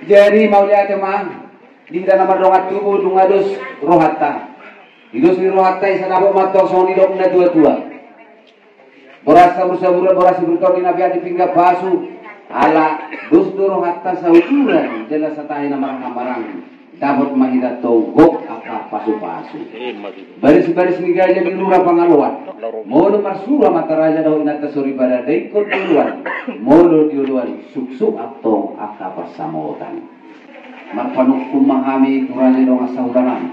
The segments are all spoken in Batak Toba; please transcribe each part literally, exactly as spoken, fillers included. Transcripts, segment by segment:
Jadi mauliate ma di hita na mardongan tubu, nunga dos rohanta. Di dos ni rohanta i sai dapot ma antong songon nidok ni na tua-tua. Boras sabur-saburan, boras sibur tondi, na peak di pinggan pasu. Ala dos do rohanta saukuran jala satahi na marhahamaranggi. Dapot ma hita antong gok angka pasu-pasu. Baris-baris ni gaja di rura pangaloan. Molo marsuru amanta raja dohot inanta soripada, da ingkon di oloan. Molo di oloan, suksuk antong angka pansamotan. Marpanungkun ma hami tu raja dongan sahuta nami.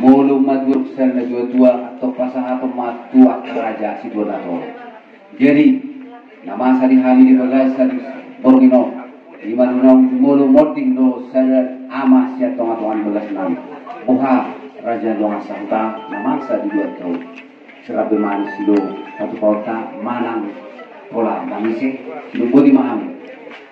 Molo matua, sian na tua-tua, antong pasahaton ma tu angka raja situan na torop. Jadi na masa di hami di bagasan borngin on, i ma naung jumolo monding do sada ama sian tonga-tonga ni bagas nami. Boha raja dongan sahuta na masa di dua taon. Sirabbe manis do patupaonta manang pola na misi. Sidok boti ma hami.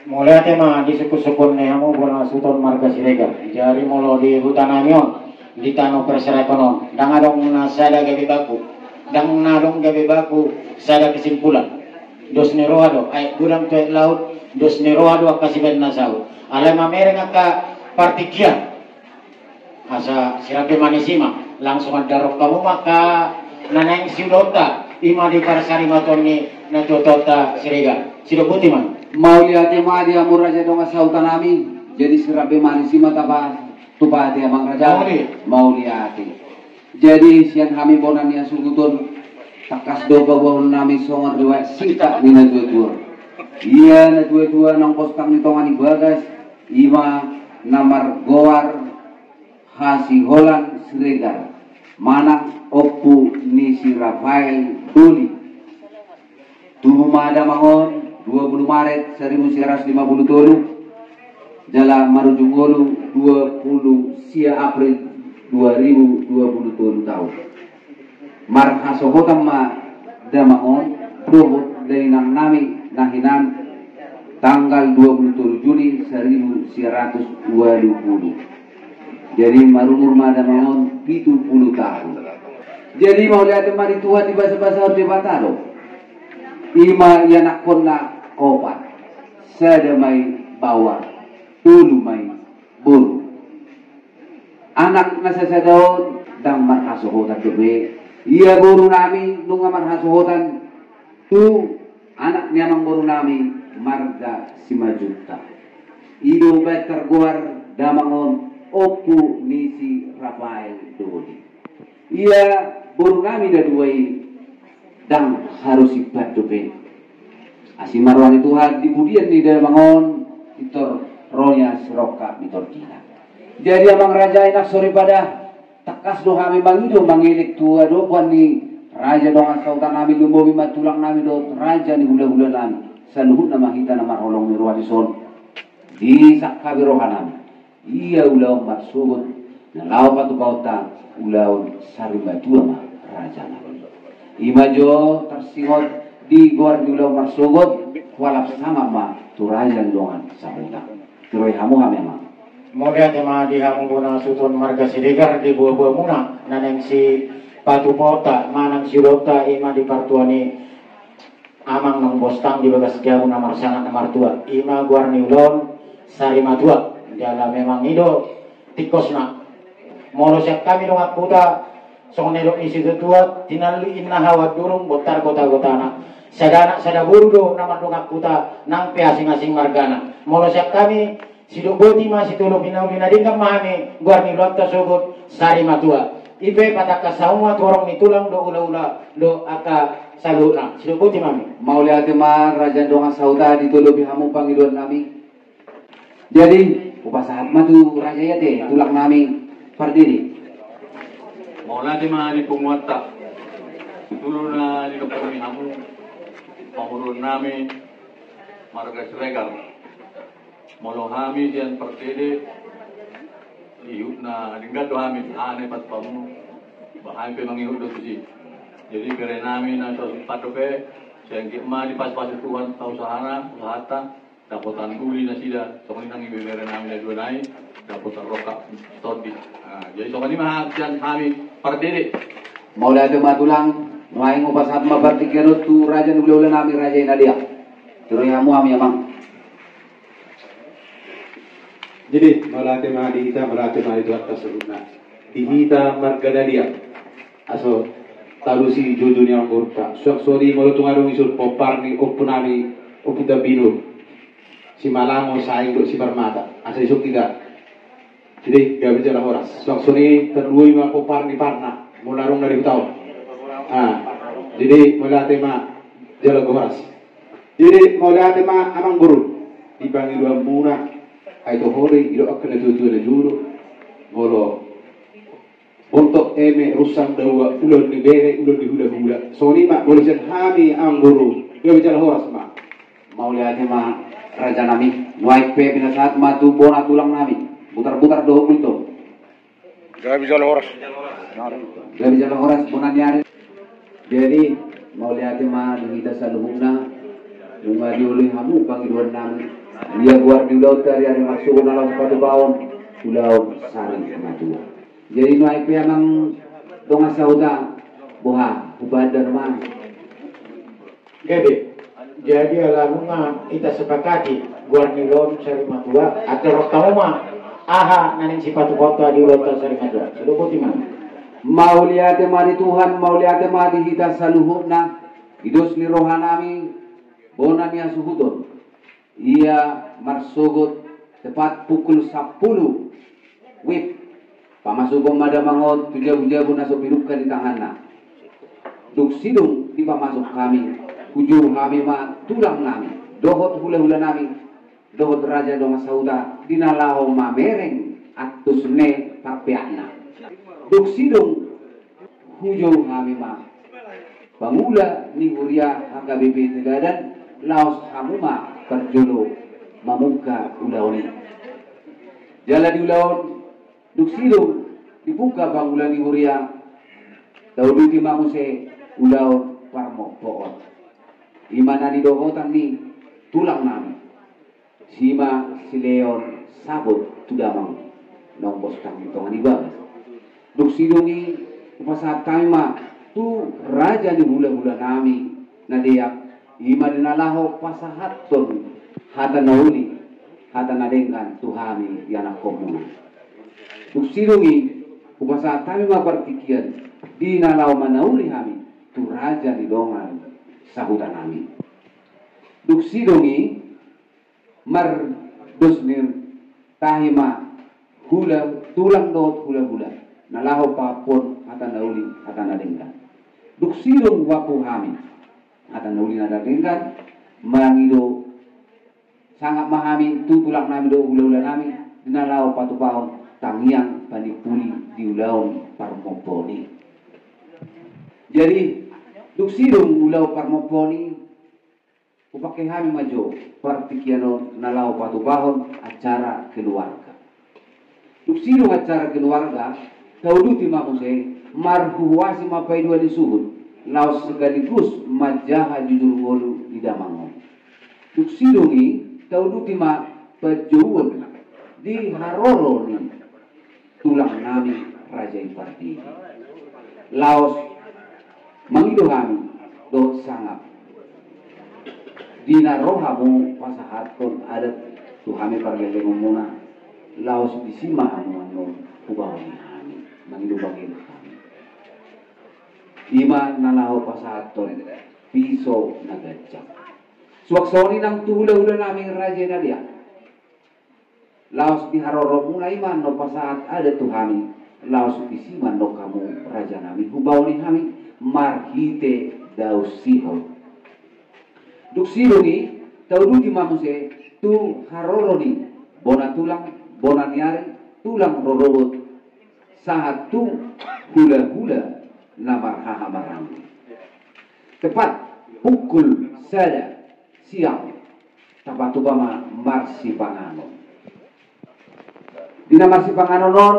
Mauliate ma di sungkun-sungkun ni hamu bona suhut marga Siregar. Jadi molo di huta nami on, di tano parseraton on, ndang adong na sada gabe baku, ndang na adong gabe baku sada kesimpulan. Dos ni roha do aek godang tu aek laut, dos ni roha do angka sibaen na saut. Alai mamereng angka partingkian. Asa sirabbe manis i ma, langsung andaron hamu ma angka na naeng siulaonta, i ma di parsarimatuaon ni na tua-tuanta Siregar. Sidok boti ma. Mauliate ma di hamu raja dongan sahuta nami. Jadi sirabbe manis i ma tapa tu pate amang raja. Mauliate. Mauliate. Jadi sian hami bona ni hasuhuton, tangkas do paboahon nami songon riwayat singkat ni na tua-tua. Ia na tua-tua naung postang di tonga ni bagas, i ma na margoar Hasiholan Siregar manang ompu ni si Rafael Doli. Tubu ma damang on dua pulu Maret saribu sia ratus lima pulu tolu, jala marujung ngolu dua pulu sia April dua ribu dua pulu tolu taon. Marhasohotan ma damang on dohot dainang nami na hinan tanggal dua pulu tolu Juni saribu sia ratus ualu pulu. Jadi marumur ma damang on pitu pulu taon. Jadi mauliate ma di Tuhan, dibasabasahon Debata do. I ma ianakkonna opat, sada ma i baoa, tolu ma i boru. Anak na sasada on ndang marhasohotan dope. Ia boru nami nunga marhasohotan tu anak ni amang boru nami marga Simanjuntak. I do umbaen targoar damang on ompu ni si Rafael Doli. Ia boru nami na dua i ndang harus impan dope. Asi ma roha ni Tuhan di pudian ni damang on, pintor ro nian sirongkap ni tondina. Jadi amang raja, inang soripada, tangkas do hami mangido mangelek tu adopan ni raja dongan sahuta nami, lumobi ma tulang nami dohot raja ni hulahula nami. Saluhutna ma hita na marholong ni roha dison, disangkapi roha nami. Ia ulaon marsogot na laho patupaonta ulaon sarimatua ma raja nami. I ma jo tarsingot di goar ni ulaon marsogot, hualap sangap ma tu raja ni dongan sahuta. Tiroi hamu hami amang. Mauliate ma di hamu bona suhut marga Siregar di boaboamuna na naeng sipatupaonta manang siulaonta, i ma di partua ni amang naung postang di bagas jabu na marsangap na martua, i ma goar ni ulaon sarimatua. Jala memang i do tingkosna. Molo sian hami dongan huta, songon nidok ni situatua, tinallik inna hawan durung, bontar gotagotana. Sada anak sada boru do na mardongan huta, nang pe asing-asing margana. Molo sian hami, sidok boti ma, sitolopi na uli na denggan ma hami goar ni ulaonta sogot sarimatua. I pe patangkas hamu ma tu horong ni tulang dohot hulahula dohot angka saluhutna. Sidok boti ma hami. Mauliate ma raja dongan sahuta, ditolopi hamu pangidoan nami. Jadi hupasahat ma tu raja i ate, tulang nami Pardede. Mauliate ma di punguanta. Tutu na didok hami hamu, pamoruon nami marga Siregar. Molo hami sian Pardede, ihutna denggan do hami, aha na ipatupa hamu, ba hami pe mangihut do tusi. Jadi bere nami na so sempat dope, sian gek ma dipasu-pasu Tuhan, tausahana, usahanta, dapotan uli nasida, songon i nang ibebere nami na dua nai, dapotan rongkap tondi. Nah, jadi songon i ma sian hami Pardede. Mauliate ma tulang, nuaeng hupasahat ma partingkian on tu raja ni hulahula nami, raja i na deak. Tiroi hamu hami amang. Jadi mauliate ma di hita, mauliate ma di Tuhanta saluhutna. Di hita marga Dalihan, aso talusi joujou ni amangborunta. Suang songon i molo tung adong isun pompar ni ompu nami, Ompu Tambinur, Simalango, Saing dohot Siparmata, asa isuk hita. Jadi gabe jala horas. Suang songon i tarlumobi ma pompar ni parna molo adong na di huta on. Ah, jadi mauliate ma jala horas. Jadi mauliate ma amangboru di pangidoanmuna. Ai toho do didok angka na tuatua na jolo, molo bontok eme, rusang daua, ulaon ni bere, ulaon ni hulahula. Songon i ma molo sian hami amangboru, gabe jala horas ma. Mauliate ma raja nami. Nuaeng pe pinasahat ma tu bona tulang nami, Butarbutar dohot Gultom. Gabe jala horas. Gabe jala horas bona ni ari. Jadi mauliate ma di hita saluhutna. Nunga dioloi hamu pangidoan nami. Ia goar ni ulaonta di ari marsogot na laos patupahon ulaon sari matua. Jadi nuaeng pe amang dongan sahuta, boha, hubandar ma. Gabe. Jadi ala nunga hita sepakati goar ni ulaon sari matua, atur hamu ma aha na naeng sipatupaonta di ulaonta sari matua. Sudah boti ma. Mauliate ma di Tuhan, mauliate ma di hita saluhutna. Di dos ni roha nami, bona ni hasuhuton. Ia marsogot tepat pukul sampulu wib, pamasukon ma damang on tu jabujabu na so pinungka di tanganna. Dung sidung dipamasuk hami, hujou hami ma tulang nami dohot hulahula nami dohot raja dongan sahuta di na laho mamereng antus ni parpeakna. Dung sidung hujou hami ma pangula ni huria H K B P Teladan, laos hamu ma parjolo mamungka ulaon i. Jala di ulaon dung sidung dibungka pangula ni huria, tauduti ma muse ulaon parmompoon. I ma na nidohotan ni tulang nami. Sima sileon saput tu damang, naung bostang di tonga ni bagas. Dung sidung i hupasahat hami ma tu raja ni hulahula nami na deak, i ma di na laho pasahathon hata na uli, hata na denggan tu hami ianakkonmuna. Dung sidung i hupasahat hami ma partingkian di na laho manauli hami tu raja ni dongan sahuta nami. Dung sidung i mardos ni tahi ma hula, tulang dohot hulahula na laho paampuhon hata na uli, hata na denggan. Dung sidung huampu hami hata na uli, na denggan, mangido sangap ma hami tu tulang nami dohot hulahula nami di na laho patupahon tangiang panimpuli di ulaon parmompoon i. Jadi dung sidung ulaon parmompoon i, hupangke hami ma jo partingkian on na laho patupahon acara keluarga. Dung sidung acara keluarga, tauduti ma muse marhuhuasi ma paidua ni suhut, laos sekaligus manjaha jujur ngolu di damang on. Dung sidung i tauduti ma panjouon di haroro ni tulang nami Raja i Pardede. Laos mangido hami dohot sangap di na ro hamu pasahathon adat tu hami pargellengonmuna, laos disi ma hamu annon hubahen hami mangido bahen hami. I ma na laho pasahathon piso na ganjang. Suang songon i nang tu hulahula nami Raja i na deak. Laos di haroromuna i ma annon pasahat adat tu hami, laos disi ma annon hamu raja nami hubahen hami marhite dao sihol. Dung sidung i tauduti ma muse tu haroro ni bona tulang, bona ni ari, tulang rorobot, sahat tu hulahula na marhaha maranggi. Tepat pukul sada siang tapatupa ma marsipanganon. Di na marsipanganon on,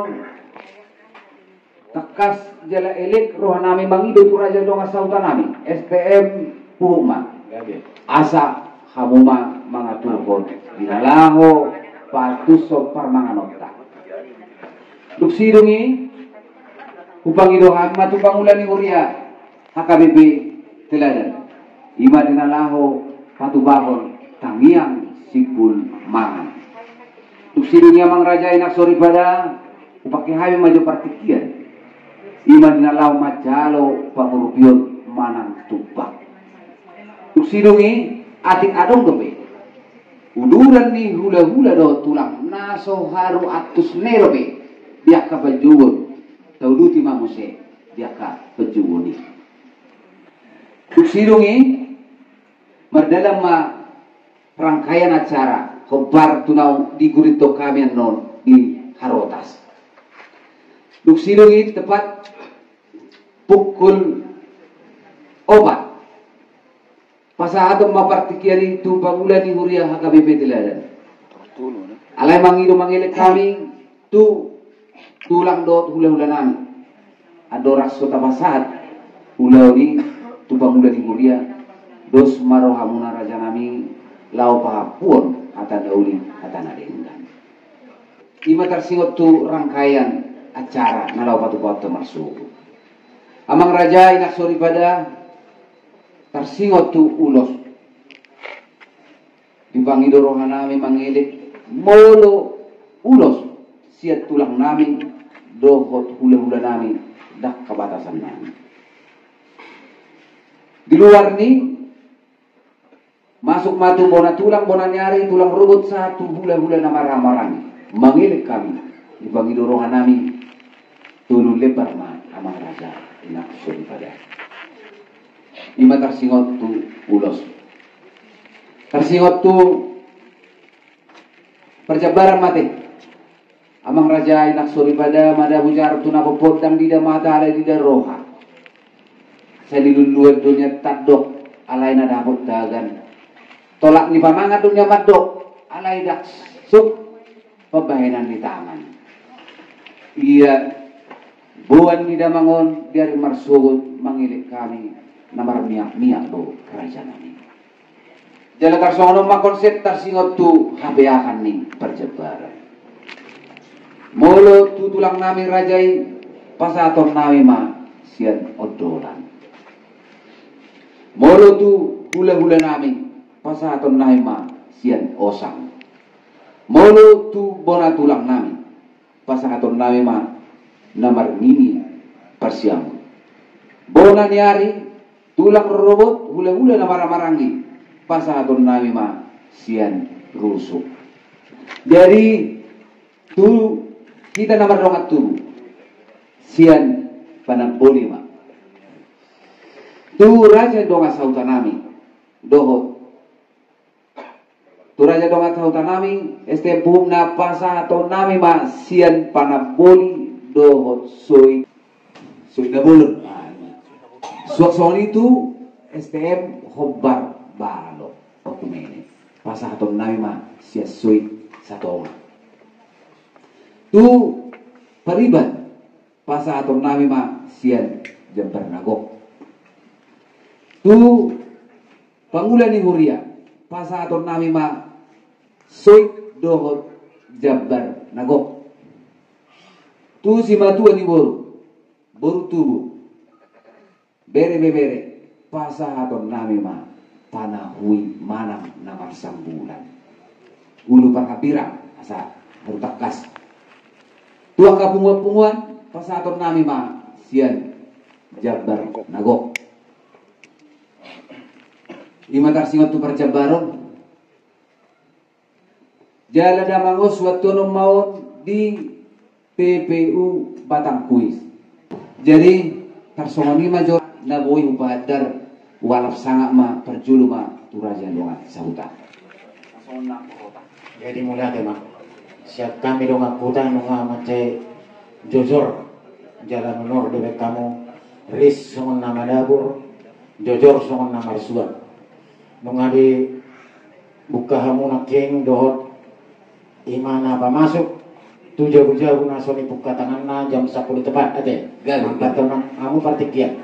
tangkas jala elek roha nami mangido tu raja dongan sahuta nami, S T M, puhuk ma. Asa hamu ma mangaturhon di na laho paantushon parmanganonta. Dung sidung i hupangido hami ma tu pangula ni huria H K B P Teladan, i ma di na laho patupahon tangiang simpul mangan. Dung sidung i, amang raja, inang soripada, hupangke hami ma jo partingkian, i ma di na laho manjalo pangurupion manang tumbang. Dung sidung i, atik adong dope uduran ni hulahula dohot tulang na so haru antus nai dope di angka panjouon, tauduti ma muse di angka panjouon i. Dung sidung i, mardalan ma rangkaian acara hombar tu naung digurithon hami annon di Harotas. Dung sidung i, tepat pukul opat, pasahaton ma partingkian i tu pangula ni huria H K B P Teladan. Alai mangido mangelek hami tu tulang dohot hulahula nami. Andorang so tapasahat ulaon i tu pangula ni huria, dos ma rohamuna, raja nami, laho pahampuon hata na uli, hata na denggan. I ma tarsingot tu rangkaian acara na laho patupaonta marsogot. Amang raja, inang soripada, tarsingot tu ulos. Dipangido roha nami mangelek molo ulos sian tulang nami dohot hulahula nami, ndang habatasan nami. Di luar ni, masuk ma tu bona tulang, bona ni ari, tulang rorobot, sahat tu hulahula na marhahamaranggi, mangelek hami, dipangido roha nami, tolu lembar ma, amang raja, inang soripada. I ma tarsingot tu ulos. Tarsingot tu parjambaran ma ate. Amang raja, inang soripada, madabu jarum tu na pompon, ndang diida mata alai diida roha. Sai niluluan do nian tandok alai na dapot dagan. Tolap ni pamangan do nian mandok alai ndang suk pambahenan ni tangan. Ia boan ni damang on di ari marsogot mangelek hami, na marmiakmiak do, raja nami. Jala tarsongon on ma konsep tarsingot tu hapeahan ni parjambaran. Molo tu tulang nami, raja i, pasahaton nami ma sian ondolan. Molo tu hulahula nami, pasahaton nami ma sian osang. Molo tu bona tulang nami, pasahaton nami ma na marnini parsiamun. Bona ni ari, tulang rorobot, hulahula na marhahamaranggi, pasahaton nami ma sian rusuk. Jadi tu hita na mardongan tubu, sian panamboli ma. Tu raja dongan sahuta nami dohot Tu raja dongan sahuta nami, S T M Puhumna, pasahaton nami ma sian panamboli dohot soit, soit na bolon. Suang songon i tu S T M hombar balok, okumene, pasahaton nami ma sian soit satonga. Tu pariban, pasahaton nami ma sian jambar na gok. Tu pangula ni huria, pasahaton nami ma soit dohot jambar na gok. Tu simatua ni boru, boru tubu, bere ibebere, pasahaton nami ma panahui manang na marsanggulan. Ulu parhapirang asa haru tangkas. Tu angka punguan-punguan, pasahaton nami ma sian jambar na gok. I ma tarsingot tu parjambaron. Jala damang on, suantunon ma on di P P U Batang Kuis. Jadi tarsongon i ma jo na boi hupaandar, hualap sangap ma, parjolo ma tu raja dongan sahuta. Jadi mauliate ma. Sian hami dongan huta nunga mansai jojor jala nunur dibaen hamu, ris songon na madabur, jojor songon na marsuan. Nunga dibuka hamu nangkin dohot i ma na pamasuk tu jabu-jabu na so nipungka tanganna jam sampulu tepat ate. Gabe. Mandapothon hamu partingkian.